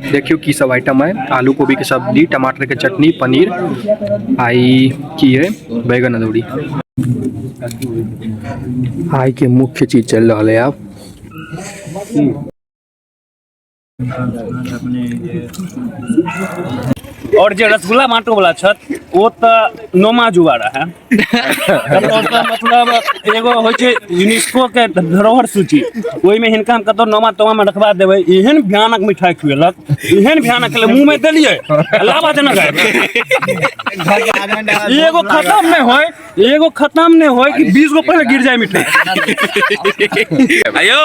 देखियो की सब आइटम है। आलू कोबी के सब्जी, टमाटर के चटनी, पनीर, आ ई की है बैगन अदौरी। आइ के मुख्य चीज चल रहा है आब। और जे रसगुल्ला बांटो वाला छत ओ तऽ नोमा जुआ रहे। मतलब एगो होइ छै यूनेस्को के धरोहर सूची, ओहिमे हिनका हम कतौ नोमा तोमा में रखवा देबै। एहन भयानक मिठाई खुएलक, एहन भयानक खेलक, मुँह में देलियै लावा जेना गायब। एगो खत्म नहीं होय, एगो खत्म नहीं होय कि 20 गो पहले गिर जाए मिठाई। अयो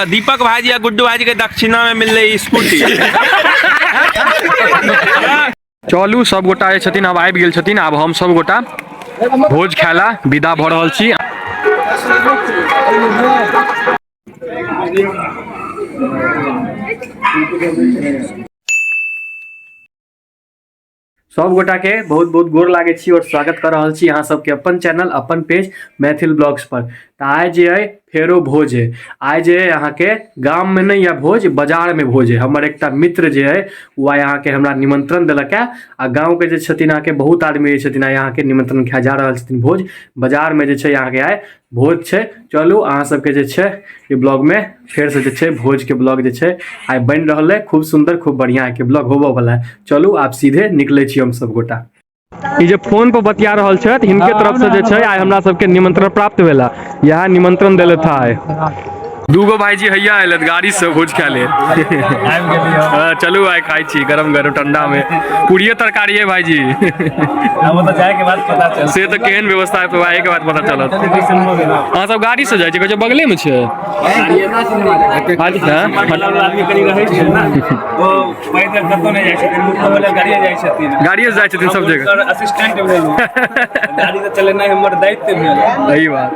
दीपक भाजी आ गुड्डू भाजी के दक्षिणा में मिलले स्कूटी। चलू सब गोटा जे छथिन आब आबि गेल छथिन। आब हम सब गोटा भोज खाय ला विदा भऽ रहल छी। सब गोटा के बहुत बहुत गोर लागे छी और स्वागत कर रहल छी अहाँ सबके अपन चैनल अपन पेज मैथिल ब्लॉग्स पर। तऽ आइ जे अइ फेरो भोज है। आइ जे अइ अहाँके गाम में नहीं है भोज, बाजार में भोज है। हमर एकटा मित्र जे है ओ आइ अहाँके हमरा निमंत्रण देलक है आ गाँव के जे छथिन अहाँके बहुत आदमी जे छथिन आइ अहाँके निमंत्रण खाए जा रहल छथिन भोज। बाजार में जे छै अहाँके आइ भोज छै। चलू अहाँ सबके जे छै ई ब्लॉग में फेर से जे छै भोज के ब्लॉग जे छै आइ बनि रहल है। खूब सुंदर खूब बढ़िया के ब्लॉग होबऽ वाला है। चलू आब सीधे निकले छी हम सब गोटा। ई जे फोन पर बतिया रहल छथि हिनके तरफ से जे छै आइ हमरा सबके निमंत्रण प्राप्त भेला। इएह निमंत्रण देलथि आइ। दूगो भाईजी हैया एलथि गाड़ी से भोज खाय ले। हाँ, चलू आइ खाइ छी गरम गरम ठंडा में पूड़िए तरकारी है भाईजी। अब तो जाए के बाद पता चल से तो केहन व्यवस्था है तो आए के बाद पता चलत। अहाँ सब गाड़ी से जाइ छी, कहै छै बगले में छै। हाँ? आदमी कनी रहै छै ना, ओ पैदल कतौ नहि जाइ छथिन, मुख्य वाला गाड़िए जाइ छथिन। गाड़िए से जाइ छथिन सब जगह। हुनकर असिस्टेंट भेल, गाड़ी तऽ चलेनाइ हमर दायित्व भेल। सही बात।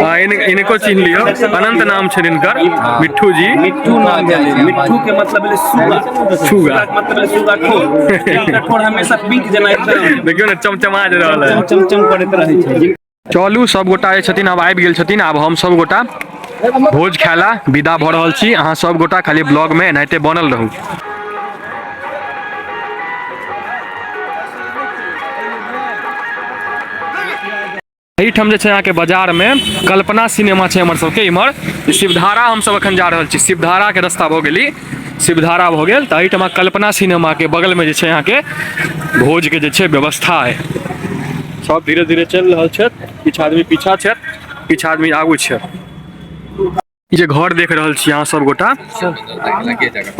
हाँ, इनको चिन्ह लियौ, अनंत नाम छनि हिनकर, मिट्ठू जी। मिट्ठू नाम भेलै, मिट्ठू के मतलब भेलै सुगा। सुगा। के मतलब भेलै सुगा ठोर। सुगा ठोर हमेशा पिंक जेना एकदम देखियौ ने चमचमा जे रहल है, चम चम करैत रहै छै। चलू सब गोटा जे छथिन आब आबि गेल छथिन। आब हम सब गोटा भोज खाय ला विदा भऽ रहल छी। अहाँ सब गोटा खाली ब्लॉग में एनाहिते बनल रहू। एहिठाम जे छै अहाँके बाजार में कल्पना सिनेमा छै हमर सबके। इम्हर शिवधारा हम सब अखन जा रहल छी, शिवधारा के रास्ता भऽ गेली, शिवधारा भऽ गेल। तऽ एहिठाम कल्पना सिनेमा के बगल में जे छै अहाँके भोज के जे छै व्यवस्था है। सब धीरे धीरे चलि रहल छथि, किछु आदमी पीछा छथि, किछु आदमी आगू छथि। ई जे घर देख रहल छी अहाँ सब गोटा,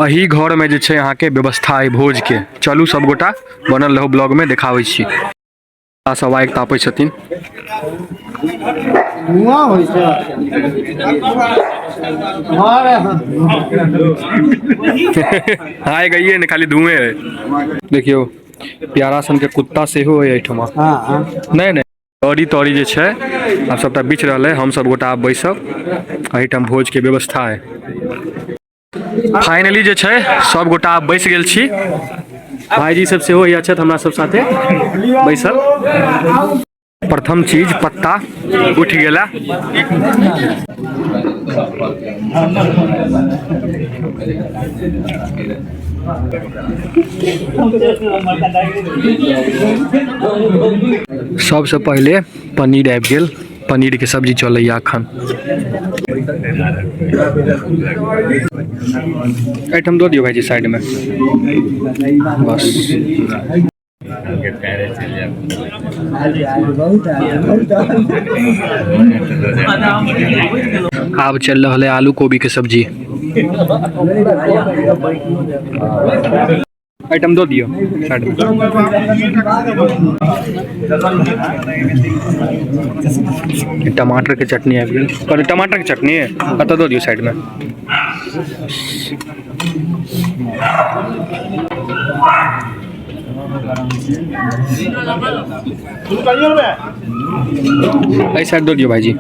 एहि घर में जे छै अहाँके व्यवस्था है भोज के। चलू सब गोटा बनल रहू ब्लॉग में, देखाबै छी। आ सब आगि तापै छथिन। आइ गइए ने, खाली धुएं है। देखियौ प्यारा सन के कुत्ता सेहो है एहिठमा। नहीं नहीं, तरी तरी जे छै आब सबटा बिछ रहल है। हम सब गोटा आब बैसब, एहिठाम भोज के व्यवस्था है। फाइनली जे छै सब गोटा आब बैस गेल छी। भाईजी सब सेहो यहाँ छथि हमरा सब साथे बैसल। प्रथम चीज पत्ता उठि गेला। सबसे पहिले पनीर आबि गेल, पनीर के सब्जी चलैया अखन। एहिठाम दऽ दियौ भाईजी साइड में बस। आब चल रहल है आलू कोबी के सब्जी। आइटम दऽ दियौ साइड में। टमाटर के चटनी आबि गेल। कहलियै टमाटर के चटनी कतऽ दऽ दियौ साइड में। एहि साइड दऽ दियौ भाईजी,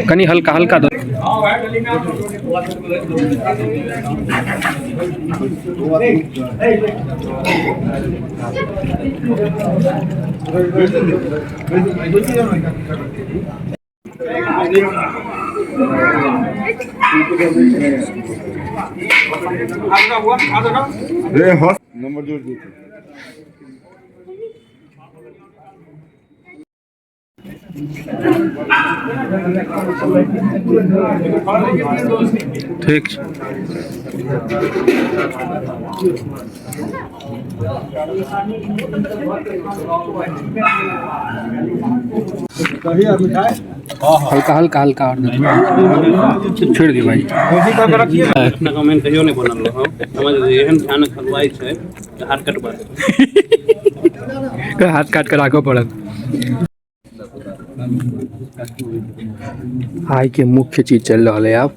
कनि हल्का हल्का दऽ। ठीक छै। हल्का हल्का हल्का और दे, छोड़ दियौ भाई। अपना गाँव में कहियो नहि बनल रहौ, समझ एहन भयानक हलवाई छै जे हाथ कटबा देत। हाथ काट के राखऽ पड़त। आइ के मुख्य चीज चलि रहल है आब।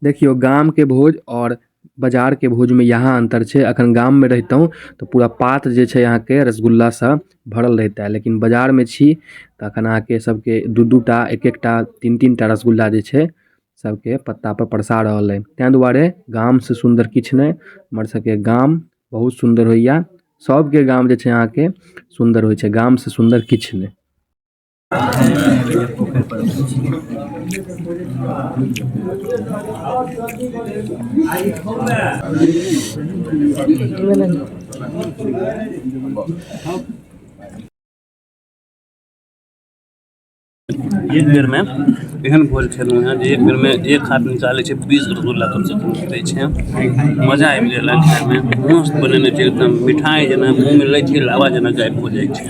देखियौ, गाम के भोज और बाजार के भोज में यहाँ अंतर छै। अखन गाम में रहितहुँ तऽ पूरा पात्र जे छै अहाँके रसगुल्ला सँ भरल रहिता, लेकिन बाजार में छी तऽ अखन अहाँके सबके दू दू टा, एक एक टा, तीन तीन टा रसगुल्ला जे छै सबके पत्ता पर परसा रहल है। ताहि दुआरे गाम से सुन्दर किछु नहि, हमर सबके गाम बहुत सुन्दर होइया। सबके गाम जे छै अहाँके सुन्दर होइ छै, गाम से सुन्दर किछु नहि। एक बेर में एहन भोज खेलहुँ हेँ जे एक बेर में एक हाथ निकालै छै 20 रसगुल्ला कम से कम दै छै। मजा आबि गेल खायमे, मस्त बनेने छै एकदम मिठाई जेना, मुँहमे लै छै लावा जेना गायब हो जाइ छै।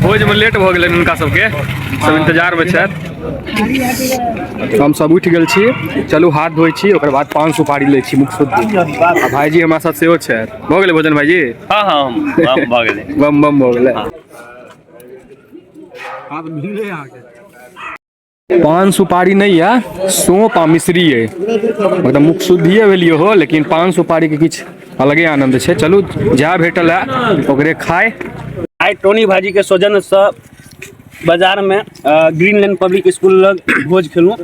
भोज में लेट भऽ गेलनि हुनका सबके, सब इंतजार में छथि। हम सब उठि गेल छी, चलू हाथ धोइ छी, ओकर बाद पान सुपारी लै छी मुख शुद्धि। आ भाईजी हमरा साथ सेहो छथि। भऽ गेलै भोजन भाईजी? हँ हँ, बम भऽ गेलै। बम बम भऽ गेलै। पान सुपारी नहीं है, सौंप आ मिश्री है, मतलब मुख शुद्धिए भेलियो हो, लेकिन पान सुपारी के किछु अलगे आनंद छै। चलू जएह भेटल है ओकरे खाय। आइ टोनी भाजी के सौजन्य से बाजार में ग्रीन लैंड पब्लिक स्कूल लग भोज खेलहुँ।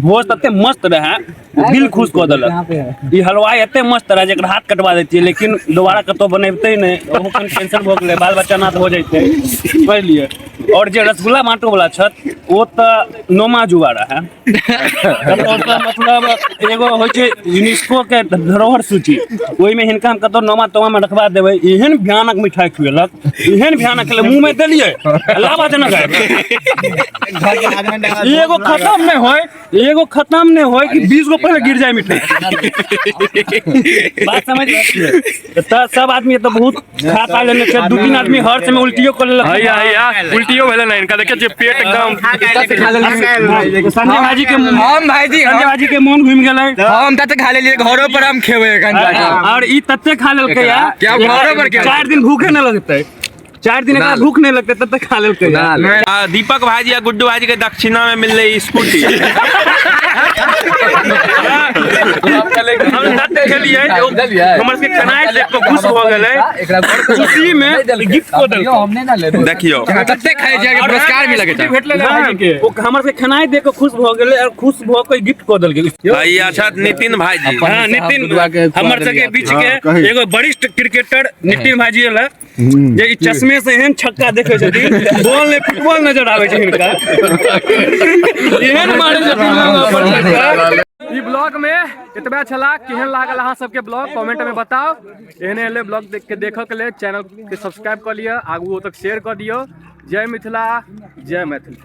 भोज तते मस्त रहे, दिल खुश कऽ देलक। ई हलवाई एते मस्त रहे जेकर हाथ कटवा दैतियै, लेकिन दोबारा कतौ बनेबतै नहि, ओहो कनि टेंशन भऽ गेलै, बाल बच्चा नाथ हो जैतै, समझलियै। और जे रसगुल्ला बाँटो वाला छथि ओ तऽ नोमा जुआ रहे। मतलब एगो होइ छै यूनेस्को के धरोहर सूची, ओहिमे हिनका हम कतौ नोमा तोमा में रखवा देबै। एहन भयानक मिठाई खुएलक, एहन भयानक खेलक, मुँह में देलियै लावा जेना गायब। एगो खत्म नहि होय, एगो खत्म नहि होय कि 20 गो पहिले गिर जाय मिठाई। बात समझ तऽ सब आदमी तऽ बहुत खा पा लेने छै, 2-3 आदमी हर समय उल्टियो कऽ लेलक। हैया हैया उल्टियो भेलै ने हिनका, देखै छियै पेट एकदम। संजय भाजी के, हम भाईजी, संजय भाजी के मोन घुमि गेलै। हम तते खा लेलियै, घरो पर हम खेबै एखन जाके। और ई तते खा लेलकै या क्या घरो पर खेबै? 4 दिन भूखे नहि लगतै, 4 दिन एकरा भूख नहि लगतै, तते खा लेलकै। दीपक भाईजी आ गुड्डू भाईजी के दक्षिणा में मिललै स्कूटी। हम तते खेलियै, हमर सबके खेनाइ देख कऽ खुश भऽ गेलै, खुशी में गिफ्ट कऽ देलकै। देखियौ तते खाइ छियै कि पुरस्कार मिलऽ के चाही। ओ हमर सबके खेनाइ देख कऽ खुश भऽ गेलै और खुश भऽ कऽ गिफ्ट कऽ देलकै। भैया छथि नितिन भाईजी। हाँ, नितिन हमर सबके बीच के एगो वरिष्ठ क्रिकेटर नितिन भाईजी एलै, जे ई चश्मे से एहन छक्का देखै छथिन, बॉल नहि फुटबॉल नजर आबै छै हिनका, एहन मारै छथिन अपन छक्का। ई ब्लॉग में एतबे छला। केहन लागल अहाँ सबके ब्लॉग कमेंट में बताओ। एहने एहने ब्लॉग देख के देखऽ के लेल चैनल के सब्सक्राइब कऽ लिअ, आगू तक शेयर कऽ दियौ। जय मिथिला, जय मैथिली।